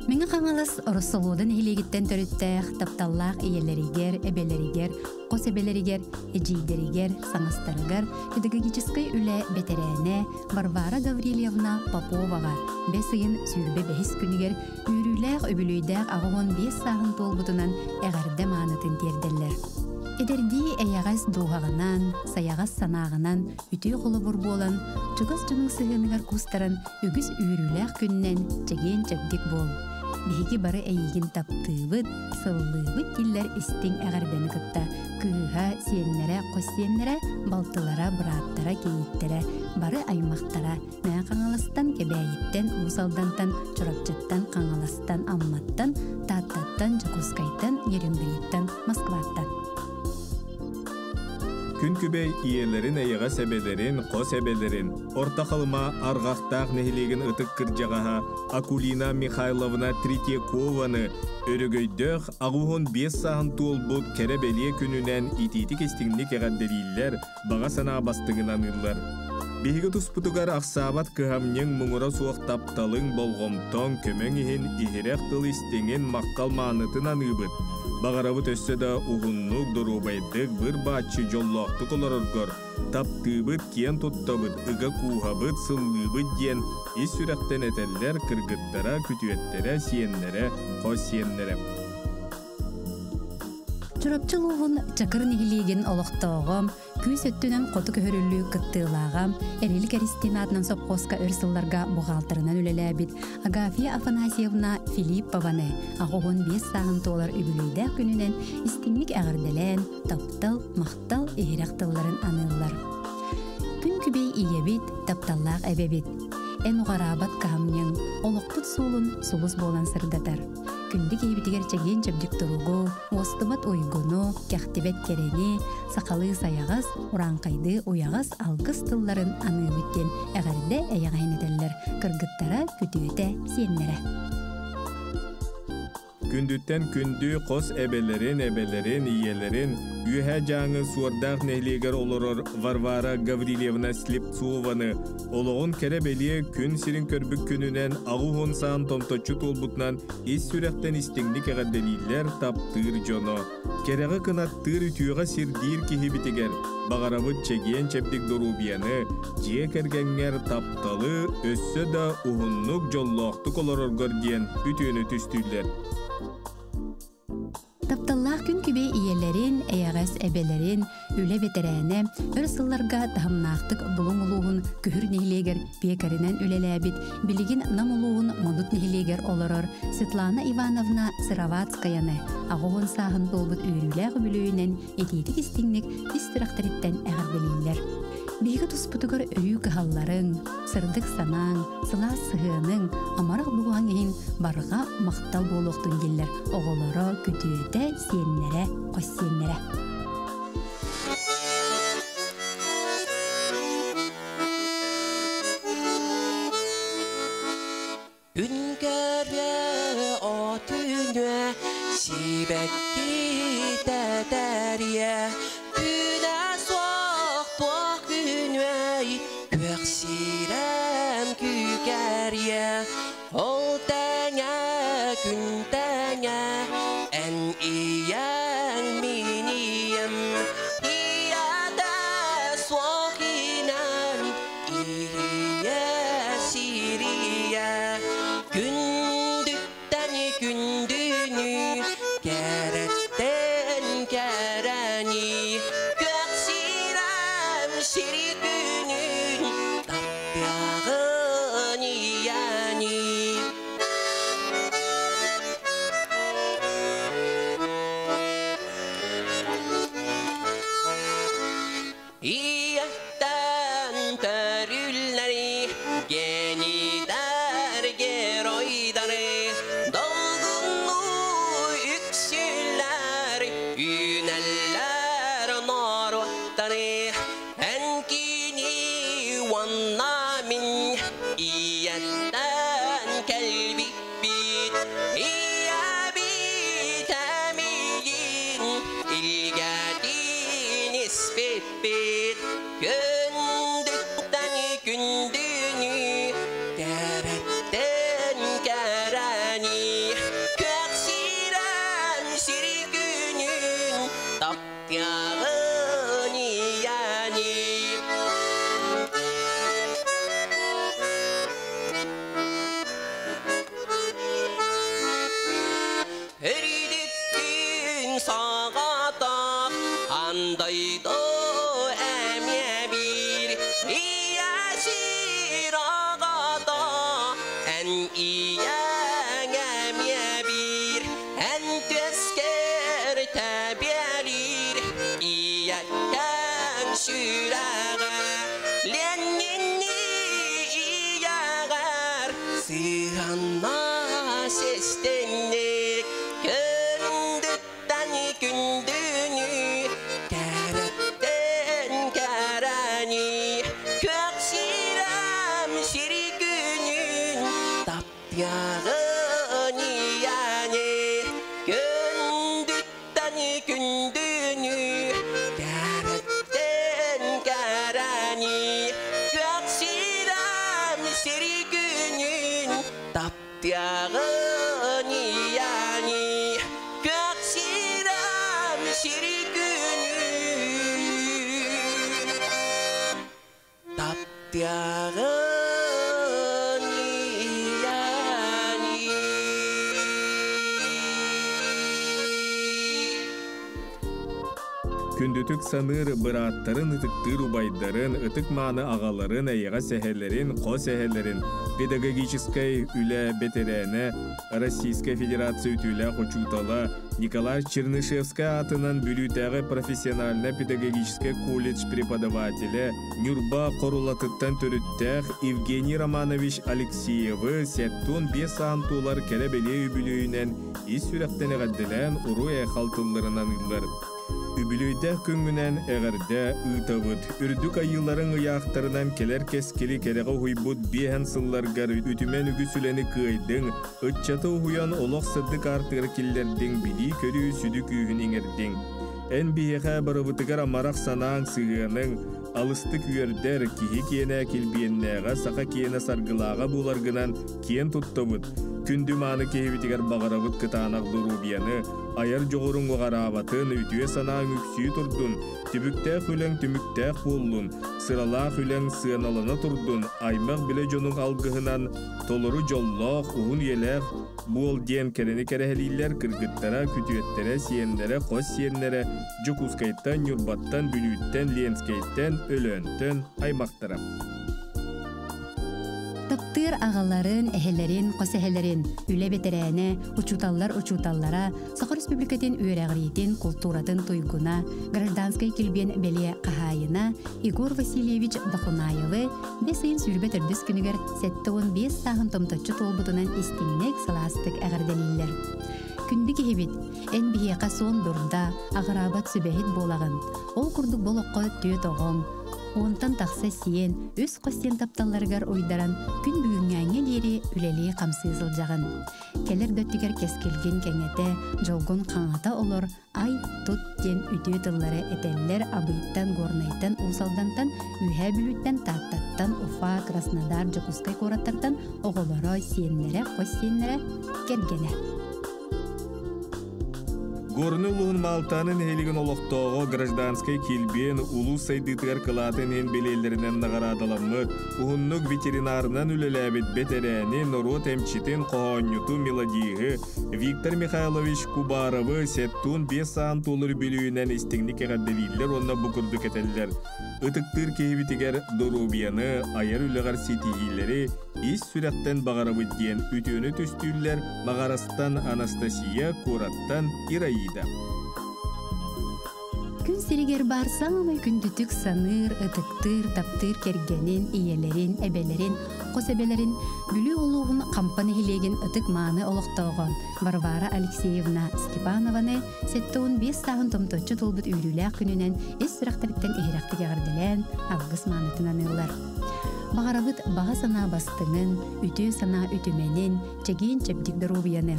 Мэҥэ Хаҥалас Ороссолуода нэһилиэгиттэн төрүттээх, тапталлаах ийэлэригэр, эбэлэригэр, хос эбэлэригэр, эдьиийдэригэр, саҥастарыгар педагогическай үлэ бэтэрээнэ Варвара Гаврильевна Поповаҕа бэс ыйын 25-ис күнүгэр үөрүүлээх үбүлүөйдээх 85 сааһын туолбутунан эҕэрдэ маанытын тиэрдэллэр. Эдэрдии эйэҕэс дууһаҕынан, сайаҕас санааҕынан үтүө холобур буолан, чугас дьонуҥ сыһыаныгар куустаран үгүс үөрүүлээх күнүнэн чэгиэн-чэбдик буол. Биһиги бары эйигин таптыыбыт, сыллыыбыт дииллэр истиҥ эҕэрдэни кытта кыыһа, сиэннэрэ, хос сиэннэрэ, балтылара, бырааттара, кийииттэрэ, бары аймахтара Мэҥэ Хаҥаластан, Кэбээйиттэн, Уус Алдантан, Чурапчыттан, Хаҥаластан, Амматтан, Тааттаттан, Дьокуускайтан, Нерюнгриттан, Москваттан. Күн күбэй ийэлэрин эйэҕэс эбэлэрин, хос эбэлэрин, Орто Халыма Арҕахтаах нэһилиэгин ытык кырдьаҕаһа Акулина Михайловна Третьякованы өрөгөйдөөх 85 сааһын туолбут кэрэ-бэлиэ күнүнэн итиитик-истиҥник эҕэрдэлииллэр, баҕа санаа бастыҥын аныыллар. Биһиги туспутугар ахсаабат кыһамньыҥ муҥура суох тапталыҥ, болҕомтоҥ, көмөҥ иһин иһирэх тыл истиҥин махтал маанытын аныыбыт. Баҕарабыт өссө да уһуннук, доруобайдык, быр-бааччы дьоллоохтук олороргор, таптыыбыт, киэн туттабыт, ыга кууһабыт, сыллыыбыт диэн ис сүрэхтэн этэллэр кыргыттара, күтүөттэрэ, сиэннэрэ, хос сиэннэрэ. Чурапчы улууһун Чакыр нэһилиэгин олохтооҕо, күүс өттүнэн хоту көһөрүллүү кыттыылааҕа, Эрилик Эристиин аатынан сопхуоска өр сылларга буҕаалтырынан үлэлээбит Агафья Афанасьевна Филиппованы 85 сааһын туолар үбүлүөйдээх күнүнэн истиҥник эҕэрдэлээн, таптал, махтал иһирэх тылларын аныыллар. Күн күбэй ийэбит, тапталлаах эбэбит. Эн уҕараабат кыһамньыҥ, олохпут суолун сулус буолан сырдатар. Күндү киһибитигэр чэгиэн-чэбдик туругу, уостубат уйгуну, кэхтибэт кэрэни, сахалыы сайаҕас, урааҥхайдыы уйаҕас алгыс тылларын аныыбыт диэн эҕэрдэ эйэҕэһин этэллэр кыргыттара, күтүөтэ, сиэннэрэ. Күндүттэн күндү хос эбэлэрин, эбэлэрин, ийэлэрин, Үөһээ Дьааҥы Суордаах нэһилиэгэр олорор Варвара Гаврильевна Слепцованы олоҕун кэрэ-бэлиэ күн сирин көрбүт күнүнэн 80 саан томточчу туолбутунан ис сүрэхтэн истиҥник эҕэрдэлииллэр таптыыр дьоно. Кэрэҕэ кынаттыыр үтүөҕэ сирдиир киһибитигэр баҕарабыт чэгиэн-чэбдик доруобуйаны, дьиэ кэргэҥҥэр тапталы өссө да уһуннук дьоллоохтук олороргор диэн үтүөнү түстүүллэр. Тапталлаах күн күбэй ийэлэрин, эйэҕэс эбэлэрин, үлэ бэтэрээнэ, өр сылларга таһымнаахтык Булуҥ улууһун Күһүр нэһилиэгэр пиэкэринэн үлэлээбит, билигин Нам улууһун Модут нэһилиэгэр олорор Светлана Ивановна Сыроватскаяны 80 сааһын туолбут үөрүүлээх үбүлүөйүнэн итиитик-истиҥник ис сүрэхтэриттэн эҕэрдэлииллэр. Биһиги туспутугар өрүү кыһалларыҥ, сырдык санааҥ, сылаас сыһыаныҥ, амарах дууһаҥ иһин барҕа махтал буолуохтун дииллэр оҕолоро, күтүөтэ, сиэннэрэ, хос сиэннэрэ. Күн көрүө от үүнүө, сибэкки тэтэрийэ, күнэ суох туох күнүөй, күөх сирэм күүкэрийэ, ол тэҥэ күн тэҥэ, эн ийэҥ мин ийэм, ийэтэ суох инэн, Ийэ сирийэ күндүттэн күндүнү кэрэттэн кэрэни күөх сирэм сири күнүн таптыаҕын ийэни. Санаа сестенник күндүттэн күндүнү кэрэттэн кэрэни күөх сирэм сири күнүн таптыаҕын ийэни күндүттэн күндүнү кэрэттэн кэрэни күөх сирэм сири күнүн таптыаҕын ийэни күөх сирэм сири күнүн таптыаҕын ийэни. Күндүтүк саныыр бырааттарын, ытыктыыр убайдарын, ытык-мааны аҕаларын, эйэҕэс эһэлэрин, хос эһэлэрин, педагогическай үлэ бэтэрээнэ, Российскай Федерация үтүөлээх учуутала Николай Чернышевскай аатынан Бүлүүтээҕи профессионально-педагогическай колледж преподавателэ, Ньурба Хорулатыттан төрүттээх Евгений Романович Алексеевы 75 саан туолар кэрэ-бэлиэ үбүлүөйүнэн ис сүрэхтэн эҕэрдэлээн уруй-айхал тылларын аныыллар. Үбүлүөйдээх күҥҥүнэн эҕэрдэ ыытабыт. Үрдүк айыыларыҥ ыйаахтарынан кэлэр кэскили кэрэҕэ уһуйбут биэһэн сылларгар үтүмэн үгүс үлэни кыайдыҥ, ыччаты уһуйан олох сырдык аартыгар киллэрдиҥ, билии-көрүү сүдү күүһүн иҥэрдиҥ. Эн биһиэхэ барыбытыгар амарах санааҥ, сыһыаныҥ, алыстык үөрдэр, киһи киэнэ килбиэннээҕэ, саха киэнэ саргылааҕа буоларгынан киэн туттабыт. Күндү мааны киһибитигэр баҕарабыт кытаанах доруобуйаны, айар дьоҕуруҥ уҕараабатын, үтүө санааҥ үксүү турдун, түбүктээх үлэҥ түмүктээх буоллун, сыралаах үлэҥ сыаналана турдун, аймах-билэ дьонуҥ алгыһынан толору дьоллоох, уһун үйэлээх буол диэн кэрэни кэрэһэлииллэр кыргыттара, күтүөттэрэ, сиэннэрэ, хос сиэннэрэ Дьокуускайтан, Ньурбаттан, Бүлүүттэн, Ленскэйтэн, Өлөөнтөн аймахтара. Таптыыр аҕаларын, эһэлэрин, хос эһэлэрин, үлэ бэтэрээнэ, учууталлар учууталлара, Саха Республикатын үөрэҕириитин, култууратын туйгуна, гражданскай килбиэн бэлиэ хаһаайына Егор Васильевич Дохунаевы бэс ыйын 24 күнүгэр 75 сааһын томточчу туолбутунан истиҥник, сылаастык эҕэрдэлииллэр. Күндү киһибит, эн биһиэхэ суон дурда, аҕыраабат сүбэһит буолаҕын. Ол курдук бу олоххо түөт оҕоҥ, Уонтан тахса сиэн, үс хос сиэн тапталларыгар уйдаран, күн бүгүҥҥээҥҥэ диэри үлэлии-хамсыы сылдьаҕын. Кэлэр да өттүгэр кэскилгин кэҥэтэ, дьолгун хаҥата олор, ай-тут диэн үтүө тыллары этэллэр Абыйтан, Горнайтан, Уус Алдантан, Үөһээ Бүлүүттэн, Тааттаттан, Уфа, Краснодар, Дьокуускай куораттартан оҕолоро, сиэннэрэ, хос сиэннэрэ, кэргэнэ. Горнай улууһун Маалтааны нэһилигин олохтооҕо гражданскай килбиэн улуус сайдыытыгар кылаатын иһин бэлиэлэринэн наҕараадаламмыт, уһуннук ветеринарынан үлэлээбит бэтэрээни, норуот эмчитин, хоһоонньуту, мелодиһы Виктор Михайлович Кубаровы 75 саан туолар үбүлүөйүнэн истиҥник эҕэрдэлииллэр уонна бу курдук этэллэр. Ытыктыыр киһибитигэр доруобуйаны, айар үлэҕэр ситиһиилэри, ис сүрэхтэн баҕарабыт диэн үтүөнү түстүүллэр Маҕарастан Анастасия, куораттан Ираида. Күн сиригэр баар саамай күндүтүк саныыр, ытыктыыр, таптыыр кэргэнин, ийэлэрин, эбэлэрин, хос эбэлэрин Бүлүү улууһун Хампа нэһилиэгин ытык-мааны олохтооҕо Варвара Алексеевна Степанованы 75 сааһын томточчу туолбут үөрүүлээх күнүнэн ис сүрэхтэриттэн иһирэхтик эҕэрдэлээн, алгыс маанытын аныыллар. Баҕарабыт баҕа санаа бастыҥын, үтүө санаа үтүмэнин, чэгиэн-чэбдик доруобуйаны.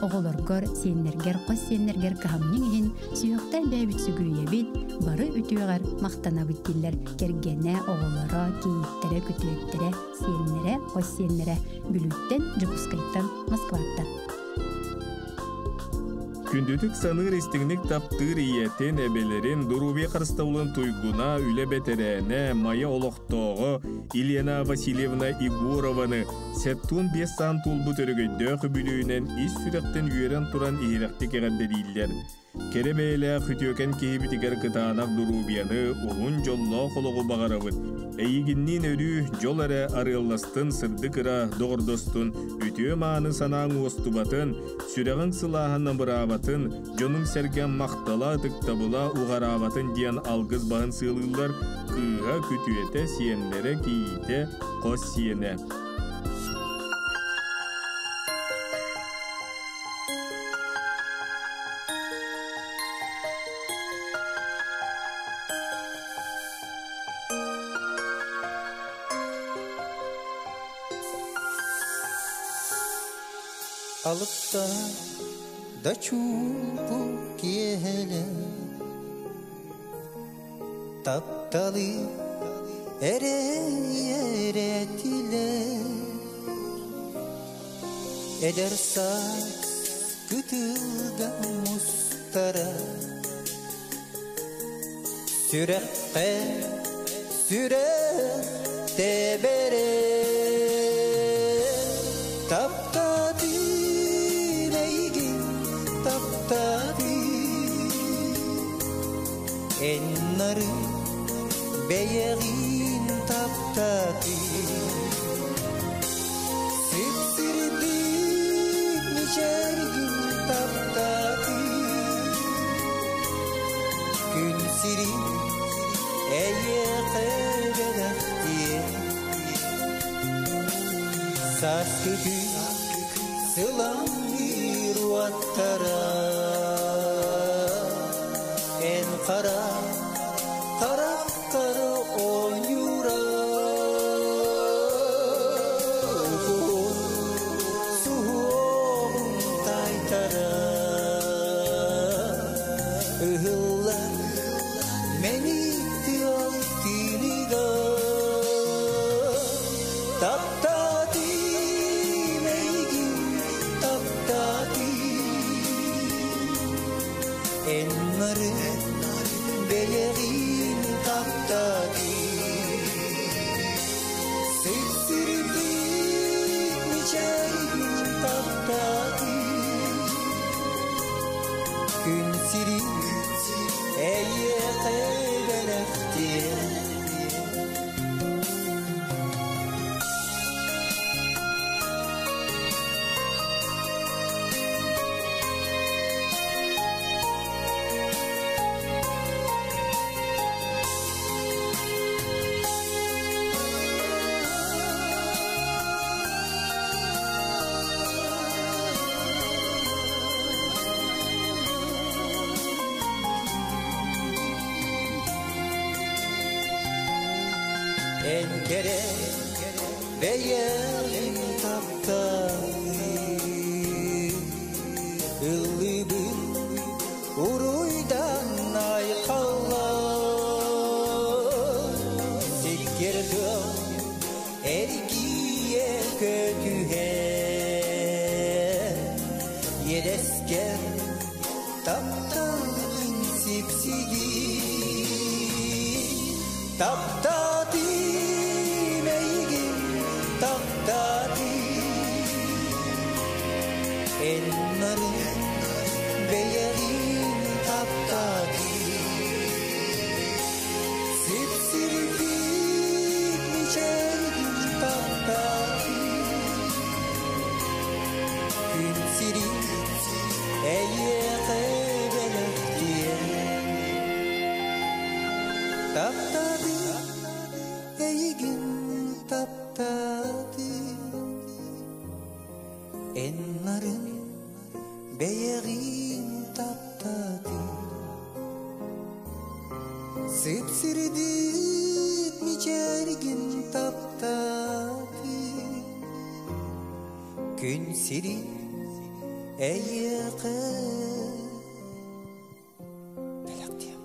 Оҕолоргор, сиэннэргэр, хос сиэннэргэр кыһамньыҥ иһин сүһүөхтээн бэйэбит сүгүрүйэбит, бары үтүөҕэр махтанабыт дииллэр кэргэнэ, оҕолоро, кийииттэрэ, күтүөттэрэ, сиэннэрэ, хос сиэннэрэ Бүлүүттэн, Дьокуускайтан, Москваттан. Күндүтүк саныыр истиҥник таптыыр ийэтин, эбэлэрин, доруобуйа харыстабылын туйгуна, үлэ бэтэрээнэ, Майа олохтооҕо Елена Васильевна Егорованы 75 саан туолбут өрөгөйдөөх үбүлүөйүнэн ис сүрэхтэн үөрэн туран иһирэхтик эҕэрдэлииллэр. Кэрэ бэйэлээх үтүөкэн киһибитигэр кытаанах доруобуйаны, уһун дьоллоох олоҕу баҕарабыт. Эйигинниин өрүү дьол эрэ арыалластын, сырдык ыра доҕордостун, үтүө-мааны санааҥ уостубатын, сүрэҕиҥ сылааһын абыраабатын, дьонуҥ-сэргэҥ махтала, ытыктабыла уҕараабатын диэн алгыс баһын сыалыыллар кыыһа, күтүөтэ, сиэннэрэ, кийиитэ, хос сиэнэ. Алыптаах да чуумпу киэһэлэр Тапталы эрэйэрэтилэр Эдэр саас кытылга мустара Сүрэххэ сүрэх тэбэрэ Таптаатын эйигин таптаатын Эн нарын бэйэҕин таптаатын Сипсирдик мичээргин таптаатын Күн сирин эйиэхэ бэлэхтиэ Сааскы күн сыламныыр уоттара Эн хара харахтар оонньуура Суһуоҕун тайтара Ыһыллар мэник тыал тыыныгар Таптаатым эйигин, таптаатым Эн нарын бэйэҕин таптаатым Сипсирдик мичээргин таптаатым Күн сирин эйиэхэ бэлэхтиэ Эн кэрэ бэйэҕин таптаатым Ыллыыбын уруйдан айхаллаан Сиккиэр тыал эргийэ көтүһэн Иэдэскэр тапталгын сипсигин Таптаатым эйигин, таптаатым Эн нарын бэйэҕин таптаатым Сипсирдик мичээргин таптаатым Күн сирин эйиэхэ бэлэхтиэ Таптаатым эйигин таптаатым Эн нарын бэйэҕин таптаатым Сипсирдик мичээргин таптаатым Күн сирин эйиэхэ бэлэхтиэм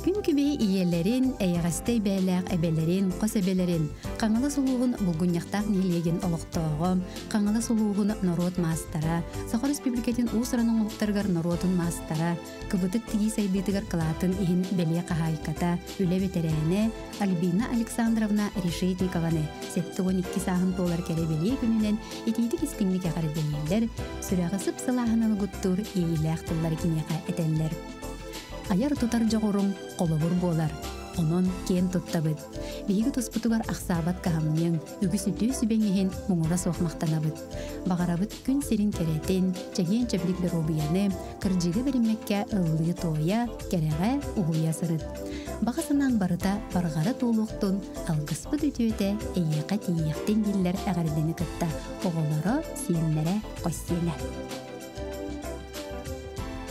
Күн күбэй ийэлэрин, эйэҕэстэй бээлээх эбэлэрин, хос эбэлэрин, Хаҥалас улууһун Булгунньахтаах нэһилиэгин олохтооҕо, Хаҥалас улууһун норуот маастара, Саха Республикатын уус-уран оҥоһуктарыгар норуотун маастара, кыбытык тигии сайдыытыгар кылаатын иһин бэлиэ хаһаайката, үлэ бэтэрээнэ Альбина Александровна Решетникованы 72 сааһын туолар кэрэ бэлиэ күнүнэн итиитик истиҥник эҕэрдэлииллэр, сүрэҕи сып-сылааһынан угуттуур иэйиилээх тыллары киниэхэ этэллэр. Айар-тутар дьоҕуруҥ холобур буолар. Онон киэн туттабыт. Биһиги туспутугар ахсаабат кыһамньыҥ, үгүс үтүө сүбэҥ иһин муҥура суох махтанабыт. Баҕарабыт күн сирин кэрэтин, чэгиэн-чэбдик доруобуйаны, кырдьыгы бэриммэккэ ыллыы-туойа, кэрэҕэ уһуйа сырыт. Баҕа санааҥ барыта барҕара туолуохтун, алгыспыт үтүөтэ эйиэхэ тиийиэхтин дииллэр эҕэрдэни кытта оҕолоро, сиэннэрэ, хос сиэнэ.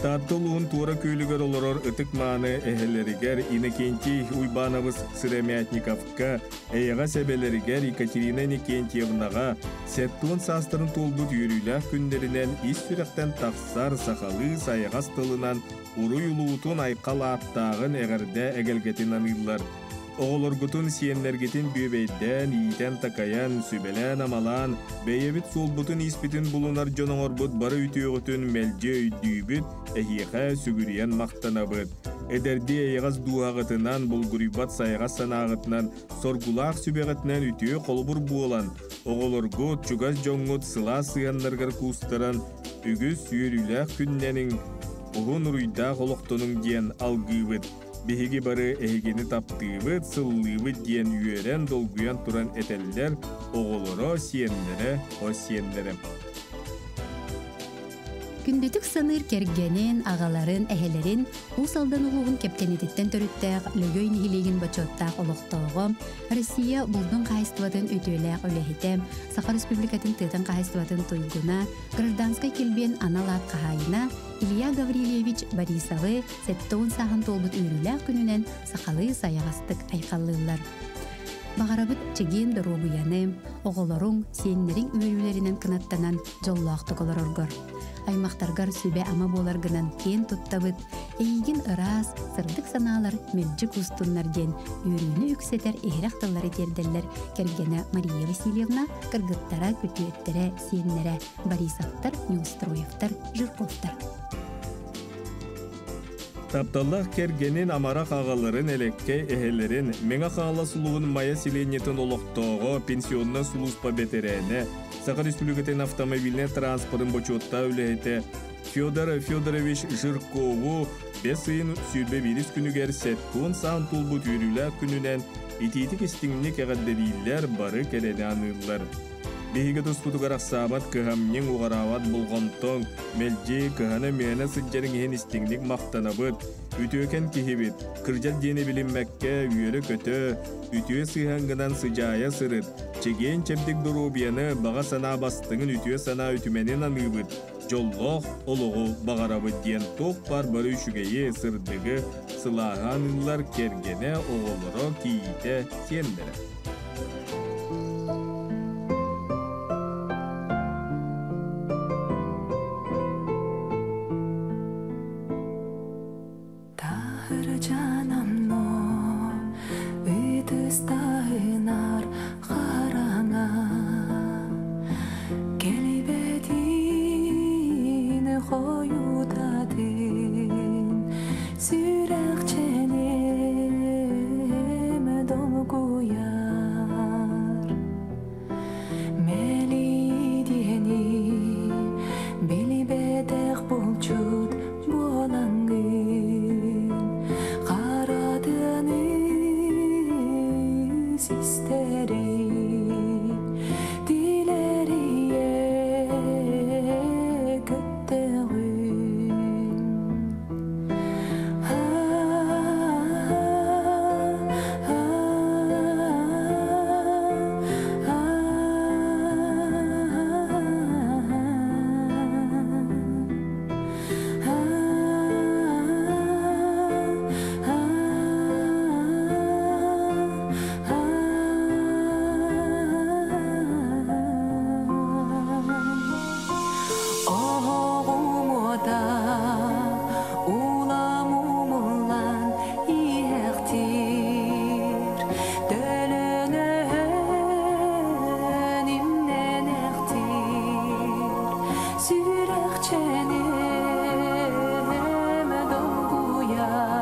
Таатта улууһун Туора Күөлүгэр олорор ытык-мааны эһэлэригэр Иннокентий Уйбаанабыс Сыромятниковка, эйэҕэс эбэлэригэр Екатерина Иннокентьевнаҕа 70 саастарын туолбут үөрүүлээх күннэринэн ис сүрэхтэн тахсар сахалыы сайаҕас тылынан уруй улуутун айхал ааттааҕын эҕэрдэ эгэлгэтин аныыллар. Оҕолоргутун, сиэннэргитин бүөбэйдээн, иитэн-такайан, сүбэлээн-амалаан, бэйэбит суолбутун-ииспитин булунар дьон оҥорбут бары үтүөҕүтүн мэлдьи өйдүүбүт, эһиэхэ сүгүрүйэн махтанабыт. Эдэрдии эйэҕэс дууһаҕытынан, булгуруйбат сайаҕас санааҕытынан, соргулаах сүбэҕитинэн үтүө холобур буолан, оҕолоргут, чугас дьоҥҥут сылаас сыһыаннарыгар куустаран, үгүс үөрүүлээх күннэниҥ, уһун уруйдаах олохтонуҥ диэн алгыыбыт. Биһиги бары эһигини таптыыбыт, сыллыыбыт диэн үөрэн, долгуйан туран этэллэр оҕолоро, сиэннэрэ, хос сиэннэрэ. Күндүтүк саныыр кэргэнин, аҕаларын, эһэлэрин Уус Алдан улууһун Кэптэнититтэн төрүттээх Лөгөй нэһилиэгин бочуоттаах олохтооҕо, Россия булдун хаһайыстыбатын үтүөлээх үлэһитэ, Саха Республикатын тыатын хаһайыстыбатын туйгуна, гражданскай килбиэн анал аат хаһаайына Илья Гаврильевич Борисовы 70 сааһын туолбут үөрүүлээх күнүнэн сахалыы сайаҕастык айхаллыыллар. Баҕарабыт чэгиэн доруобуйаны, оҕолоруҥ, сиэннэриҥ үөрүүлэринэн кынаттанан дьоллоохтук олороргор. Аймахтаргар сүбэ-ама буоларгынан киэн туттабыт, эйигин ыраас, сырдык санаалар мэлдьи куустуннар диэн үөрүүнү үксэтэр иһирэх тыллары тиэрдэллэр кэргэнэ Мария Васильевна, кыргыттара, күтүөттэрэ, сиэннэрэ Борисовтар, Неустроевтар, Жирковтар. Тапталлаах кэргэнин амарах аҕаларын, элэккэй эһэлэрин, Мэҥэ Хаҥалас улууһун Майа сэлиэнньэтин олохтооҕо, пенсионнай сулууспа бэтэрээнэ, Саха Республикатын автомобильнай транспорын бочуоттаах үлэһитэ Федор Федорович Жиркову бэс ыйын 21 күнүгэр 70 саан туолбут үөрүүлээх күнүнэн итиитик-истиҥник эҕэрдэлииллэр, бары кэрэни аныыллар. Биһиги туспутугар ахсаабат кыһамньыҥ, уҕараабат болҕомтоҥ, мэлдьи кыһана-мүөнэ сылдьарыҥ иһин истиҥник махтанабыт. Үтүөкэн киһибит, кырдьар диэни билиммэккэ, үөрэ-көтө, үтүө сыһыаҥҥынан сыдьаайа сырыт, чэгиэн-чэбдик доруобуйаны, баҕа санаа бастыҥын үтүө санаа үтүмэнин аныыбыт, дьоллоох олоҕу баҕарабыт диэн туох баар бары үчүгэйи, сырдыгы, сылааһы аныыллар кэргэнэ, оҕолоро, кийиитэ, сиэннэрэ. Таһырдьанамно ытыстаһынар хараҥа кэлбэтин хойутатын сүрэхчэним долгуйар Мэлидиэни билбэтэх булчут буолаҥҥын харатыаны систэри тилэрийэ көттөҕүн. Оһоҕум уота улам умуллан иһэхтиир, төлөнөһөн имнэнэхтиир, сүрэхчэним долгуйар.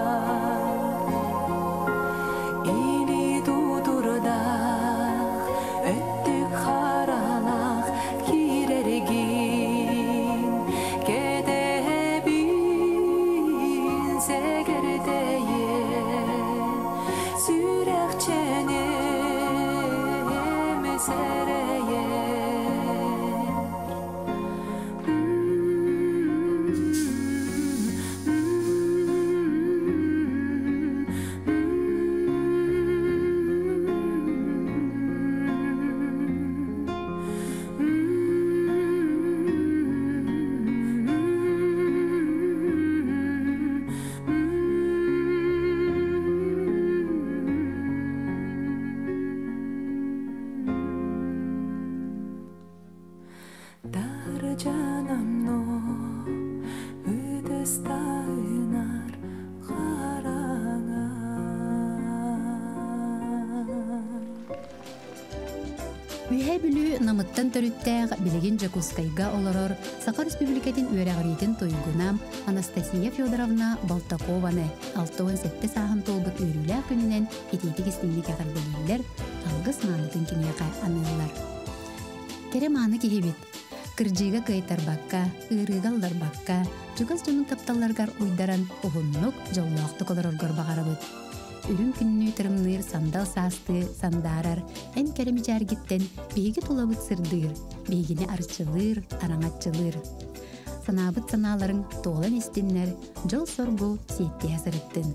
Или тутурдах, өттүк харалаах киирэргин, кэтэһэбин сэгэрдэйэн, сүрэхчэним сэрэйэр. Үөһээ Бүлүү Намыттан төрүттээх, билигин Дьокуускайга олорор Саха Республикатын үөрэҕириитин туйгуна Анастасия Федоровна Болтокованы 67 сааһын туолбут үөрүүлээх күнүнэн итиитик истиҥник эҕэрдэлииллэр, алгыс маанытын киниэхэ аныыллар. Кэрэ мааны киһибит. Кырдьыыга кыайтарбакка, ыарыыга ылларбакка, чугас дьонун тапталларыгар уйдаран уһуннук, дьоллоохтук олороргор баҕарабыт. Үрүҥ күннүү тырымныыр сандал саастыы сандаарар эн кэрэ мичээргиттэн биһиги тулабыт сырдыыр, биһигини арчылыыр, араҥаччылыыр. Санаабыт санааларыҥ туолан истиннэр, дьол-соргу сиэттиһэ сырыттын.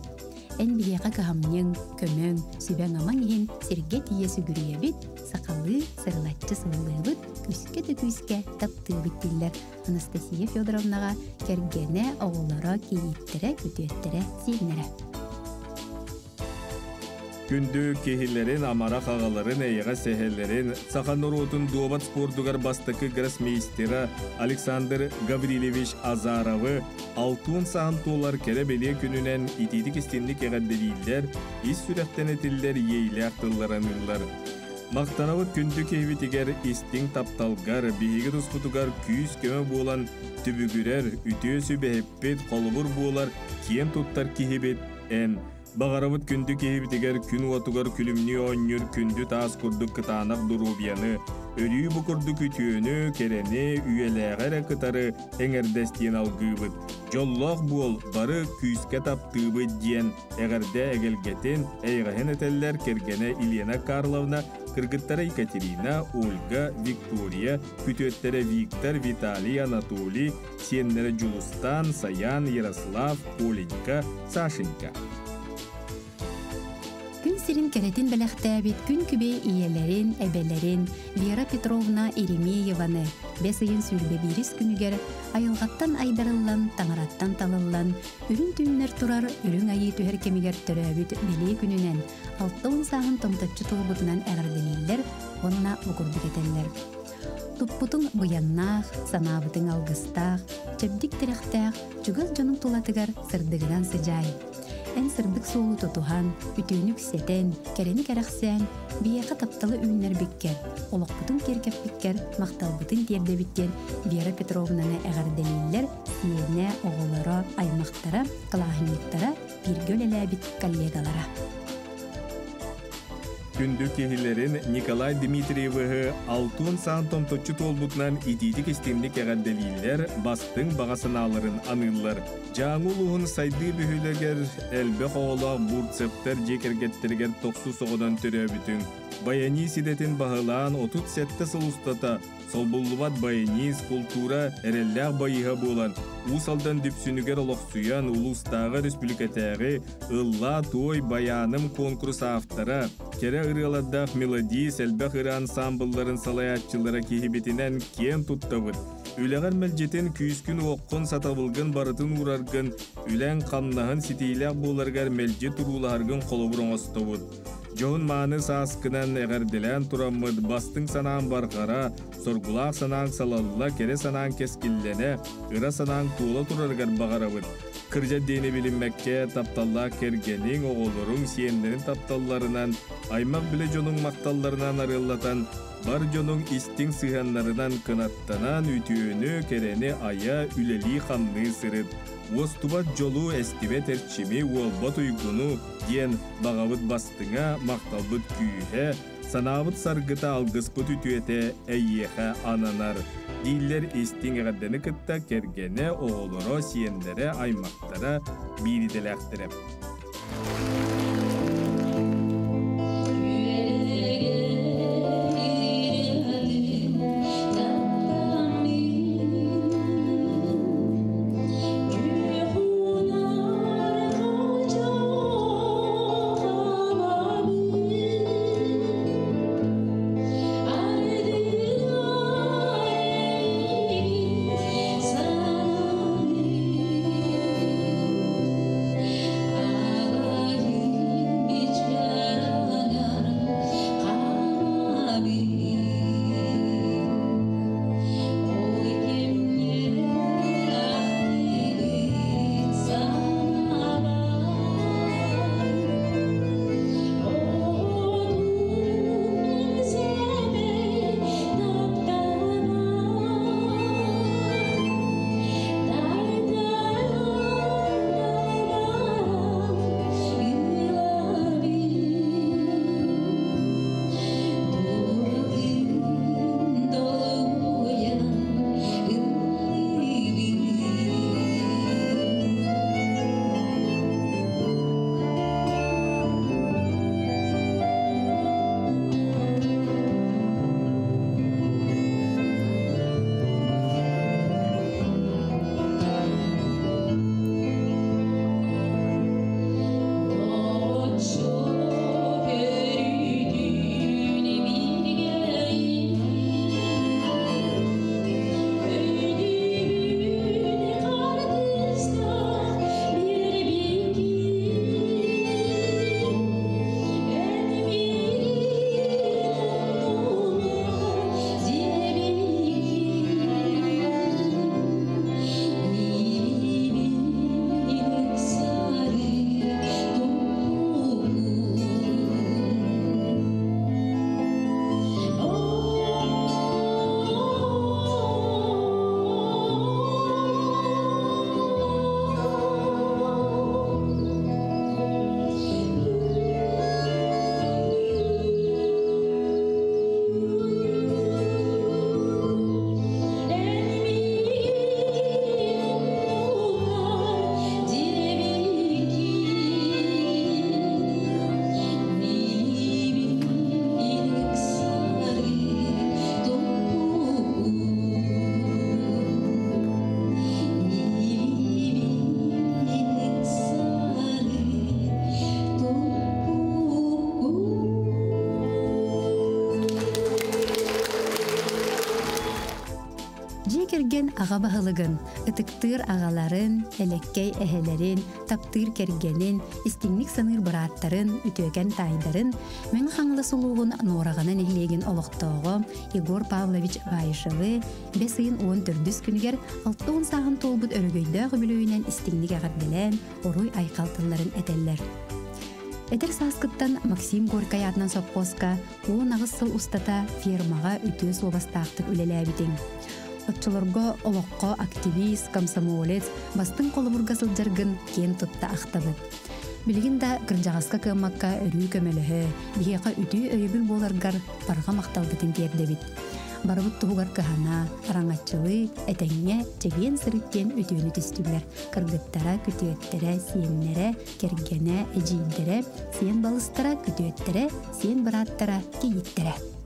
Эн биһиэхэ кыһамньыҥ, көмөҥ, сүбэҥ-амаҥ иһин сиргэ тиийэ сүгүрүйэбит, сахалыы сырылаччы сыллыыбыт, күүскэ да күүскэ таптыыбыт дииллэр Анастасия Федоровнаҕа кэргэнэ, оҕолоро, кийииттэрэ, күтүөттэрэ, сиэннэрэ. Күндү киһилэрин, амарах аҕаларын, эйэҕэс эһэлэрин, саха норуотун дуобат спордугар бастакы гроссмейстера Александр Гаврильевич Азаровы алтуон саһан туолар кэрэ-бэлиэ күнүнэн итиитик истинник эҕэрдэлииллэр, ис сүрэхтэн этиллэр иэйилээх тыллараныыллар. Махтанабыт күндү киһибитигэр истиҥ тапталгар, биһиги туспутугар күүс-көмө буолан түбүгүрэр, үтүө сүбэһиппит, холобур буолар, киэн туттар киһибит эн. Баҕарабыт күндү киһибитигэр күн уотугар күлүмнүү оонньуур күндү таас курдук кытаанах доруобуйаны, өрүү бу курдук үтүөнү, кэрэни, үйэлээҕи эрэ кытары эҥэрдэс диэн алгыыбыт. Дьоллоох буол, бары күүскэ таптыыбыт диэн эҕэрдэ эгэлгэтин, эйэҕэһин этэллэр кэргэнэ Елена Карловна, кыргыттара Екатерина, Ольга, Виктория, күтүөттэрэ Виктор, Виталий, Анатолий, сиэннэрэ Дьулустаан, Саян, Ярослав, Оленька, Сашенька. Күн сирин кэрэтин бэлэхтээбит күн күбэй ийэлэрин, эбэлэрин Вера Петровна Еремееваны бэс ыйын сүүрбэ биирис күнүгэр айылҕаттан айдарыллан, таҥараттан талыллан, үрүҥ түүннэр турар үрүҥ айыы түһэр кэмигэр төрөөбүт бэлиэ күнүнэн 60 сааһын томточчу туолбутунан эҕэрдэлииллэр уонна бу курдук этэллэр. Туппутуҥ быйаннаах, санаабытыҥ алгыстаах, чэбдик тирэхтээх, чугас дьонуҥ тулатыгар сырдыгынан сыдьаай. Эн сырдык суолу тутуһан, үтүөнү үксэтэн, кэрэни кэрэхсээн, биһиэхэ тапталы үүннэрбиккэр, олохпутун киэркэппиккэр махталбытын тиэрдэбит диэн Вера Петровнаны эҕэрдэлииллэр сиэнэ, оҕолоро, аймахтара, кылааһынньыктара, бииргэ үлэлээбит коллегалара. Күндү киһилэрин Николай Дмитриевыһы алтуон саан томточчу туолбутунан итиитик истиҥник эҕэрдэлииллэр, бастыҥ баҕа санааларын аныыллар. Дьааҥы улууһун сайдыы бөһүөлэгэр элбэх оҕолоох Бурцевтар дьиэ кэргэттэригэр тохсус оҕонон төрөөбүтүҥ. Баянист идэтин баһылаан 37 сыл устата солбуллубат баянист, култуура эрэллээх байыһа буолан, Уус Алдан Дүпсүнүгэр олохсуйан, улуустааҕы республикатааҕы Ыллаа туой байааным конкурс автора, кэрэ ырыалардаах мелодист, элбэх ырыа ансаамбылларын салайааччылара киһибитинэн киэн туттабыт. Үлэҕэр мэлдьитин күүскүн-уоххун, сатабылгын барытын уураргын, үлэҥ-хамнаһын ситиилээх буоларыгар мэлдьи туруулаһаргын холобур оҥостобут. Дьоһун-мааны сааскынан эҕэрдэлээн тураммыт бастыҥ санаам барҕара, соргулаах санааҥ салалла, кэрэ санааҥ кэскиллэнэ, ыра санааҥ туола турарыгар баҕарабыт. Кырдьар диэни билиммэккэ, тапталлаах кэргэниҥ, оҕолоруҥ, сиэннэрин тапталларынан, аймах-билэ дьонуҥ махталларынан арыаллатан, бар дьонуҥ истиҥ сыһыаннарынан кынаттанан үтүөнү, кэрэни айа, үлэлии-хамныы сырыт. Уостубат дьолу, эстибэт эрчими, уолбат уйгуну диэн баҕабыт бастыҥа, махталбыт күүһэ, санаабыт саргыта, алгыспыт үтүөтэ эйиэхэ ананар дииллэр истиҥ эҕэрдэни кытта кэргэнэ, оҕолоро, сиэннэрэ, аймахтара, биир идэлээхтэрэ. кэргэн аҕа баһылыгын, ытыктыыр аҕаларын, элэккэй эһэлэрин, таптыыр кэргэнин, истиҥник саныыр бырааттарын, үтүөкэн таайдарын Мэҥэ Хаҥалас улууһун Нуораҕана нэһилиэгин олохтооҕо Егор Павлович Баишевы бэс ыйын 14 күнүгэр 60 сааһын туолбут өрөгөйдөөх үбүлүөйүнэн истиҥник эҕэрдэлээн, уруй-айхал тылларын этэллэр. Эдэр сааскыттан Максим Горькай аатынан сопхуоска 18 сыл устата фермаҕа үтүө суобастаахтык үлэлээбитиҥ. Оччолорго олоххо активист, комсомолец, бастыҥ холобурга сылдьаргын киэн тутта ахтабыт. Билигин да кырдьаҕаска кыаммакка өрүү көмөлөһө, биһиэхэ үтүө өйөбүл буоларгар барҕа махталбытын тиэрдэбит. Барыбыт туһугар кыһана, араҥаччылыы, этэҥҥэ, чэгиэн сырыт диэн үтүөнү түстүлэр. Кыргыттара, күтүөттэрэ, сиэннэрэ, кэргэнэ, эдьиийдэрэ, сиэн балыстара, күтүөттэрэ, сиэн бырааттара, кийииттэрэ.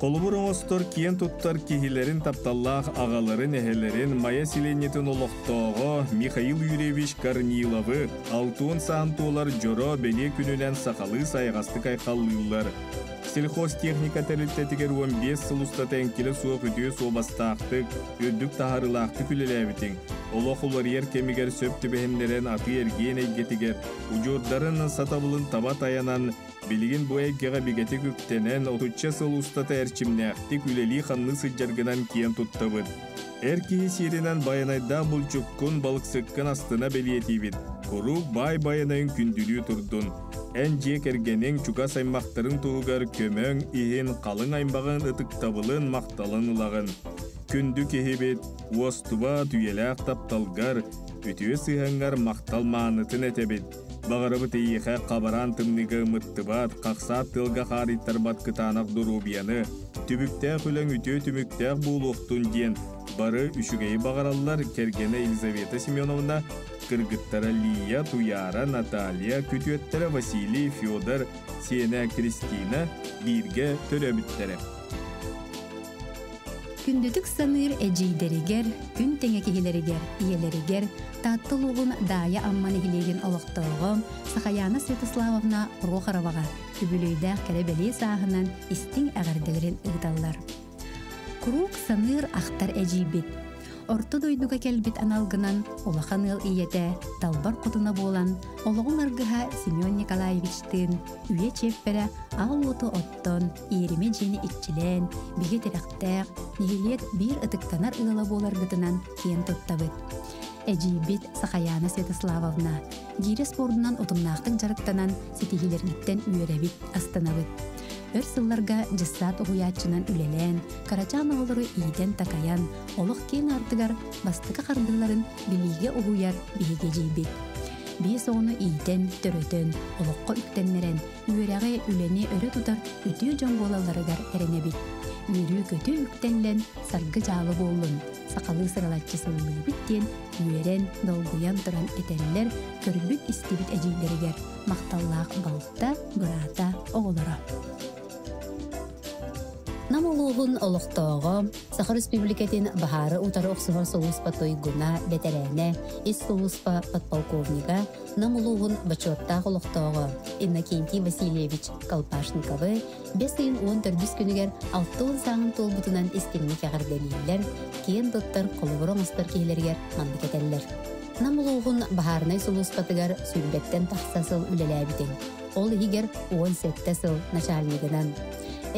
Холобур оҥостор киэн туттар киһилэрин тапталлаах аҕаларын, эһэлэрин Майа сэлиэнньэтин олохтооҕо Михаил Юрьевич Корниловы алтыан саан туолар дьоро бэлиэ күнүнэн сахалыы сайаҕастык айхаллыыллар. Сельхозтехника тэрилтэтигэр 15 сыл устата эҥкилэ суох үтүө суобастаахтык, үрдүк таһаарыылаахтык үлэлээбитиҥ, олох уларыйар кэмигэр сөп түбэһиннэрэн атыы-эргиэн эйгэтигэр удьуордарын сатабылын таба тайанан, билигин бу эйгэҕэ бигэтик үктэнэн, отучча сыл устата эрчимнээхтик үлэлии-хамныы сылдьаргынан киэн туттабыт. Эр киһи сиэринэн байанайдаах булчуккун, балыксыккын астына бэлиэтиибит. Куруук баай байанайын күндүлүү турдун. Эн дьиэ кэргэниҥ, чугас аймахтарыҥ туһугар көмөҥ иһин халыҥ аймаҕын ытыктабылын, махталын ылаҕын. Күндү киһибит, уостубат үйэлээх тапталгар, үтүө сыһыаҥҥар махтал маанытын этэбит. Баҕарабыт эйиэхэ хабараан тымныыга ымыттыбат, хахсаат тыалга хаарыйтарбат кытаанах доруобуйаны, түбүктээх үлэҥ үтүө түмүктээх буолуохтун диэн бары үчүгэйи баҕараллар кэргэнэ Елизавета Семеновна, кыргыттара Лия, Туяра, Наталья, күтүөттэрэ Василий, Федор, сиэнэ Кристина бииргэ төрөөбүттэрэ. Күндүтүк саныыр эдьиийдэригэр, күн тэҥэ киһилэригэр, ийэлэригэр Таатта улууһун Даайа Амма нэһилиэгин олохтооҕо Сахаяна Святославовна Прохороваҕа үбүлүөйдээх кэрэ бэлиэ сааһынан истиҥ эҕэрдэлэрин ыыталлар. Куруук саныыр ахтар эдьиийбит. Орто дойдуга кэлбит аналгынан улахан ыал ийэтэ Талбар хотуна буолан, олоҕун аргыһа Семен Николаевичтыын үйэ чиэппэрэ аал уоту оттон, иэримэ дьиэни иччилээн, бигэ тирэхтээх, нэһилиэк биир ытыктанар ыала буоларгытынан киэн туттабыт. Эдьиийбит Сахаяна Святославовна гиирэ спордунан утумнаахтык дьарыктанан ситиһиилэргиттэн үөрэбит, астынабыт. Өр сылларга дьыссаат уһуйааччынан үлэлээн, кырачаан оҕолору иитэн-такайан, олох киэҥ аартыгар бастакы хардыыларын билиигэ уһуйар биһиги эдьиийбит. Биэс оҕону иитэн, төрөтөн, олоххо үктэннэрэн, үөрэҕи, үлэни өрө тутар үтүө дьон буолалларыгар эрэнэбит. Үөрүү-көтүү үктэллэн, саргы-дьаалы буоллун, сахалыы сыралаччы сыллыыбыт диэн үөрэн, долгуйан туран этэллэр көрбүт-истибит эдьиийдэригэр махталлаах балта, быраата, оҕолоро. Нам улууһун олохтооҕо, Саха Республикатын баһаары утары охсуһар сулууспа туйгуна, бэтэрээнэ, ис сулууспа подполковнига, Нам улууһун бочуоттаах олохтооҕо Иннокентий Васильевич Колпашниковы бэс ыйын 14 күнүгэр 60 сааһын туолбутунан истиҥник эҕэрдэлииллэр, киэн туттар холобур оҥостор киһилэригэр маннык этэллэр. Нам улууһун баһаарынай сулууспатыгар сүүрбэттэн тахса сыл үлэлээбитиҥ. Ол иһигэр 17 сыл начальнигынан.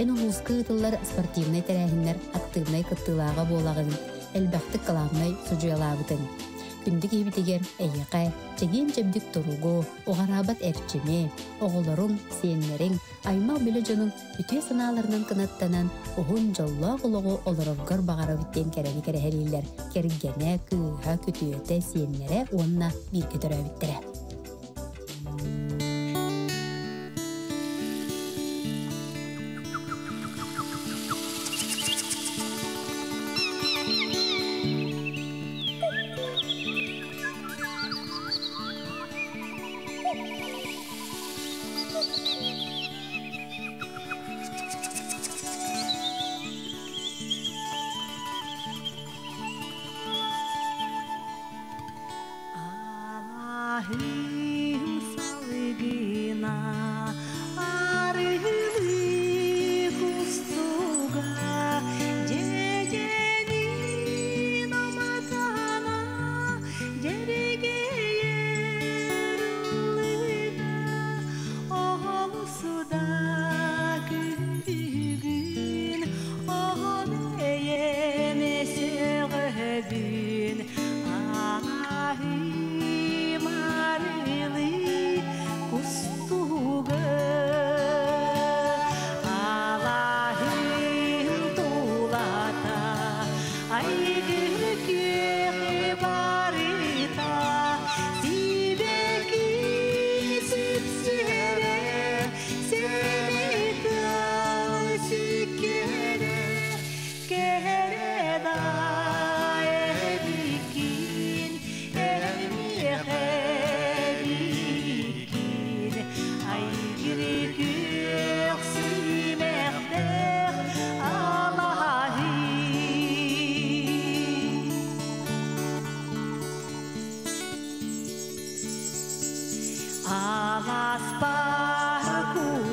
Эн улууска ыытыллар спортивнай тэрээһиннэр актыыбынай кыттыылааҕа буолаҕын, элбэхтик кылаабынай судьуйалаабытыҥ. Күндү киһибитигэр эйиэхэ чэгиэн-чэбдик туругу, уҕараабат эрчими, оҕолоруҥ, сиэннэриҥ, аймах-билэ дьонуҥ үтүө санааларынан кынаттанан, уһун дьоллоох олоҕу олороргор баҕарабыт диэн кэрэни кэрэһэлииллэр кэргэнэ, кыыһа, күтүөтэ, сиэннэрэ уонна бииргэ төрөөбүттэрэ.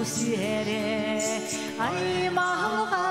Үөрэ, аймалҕан.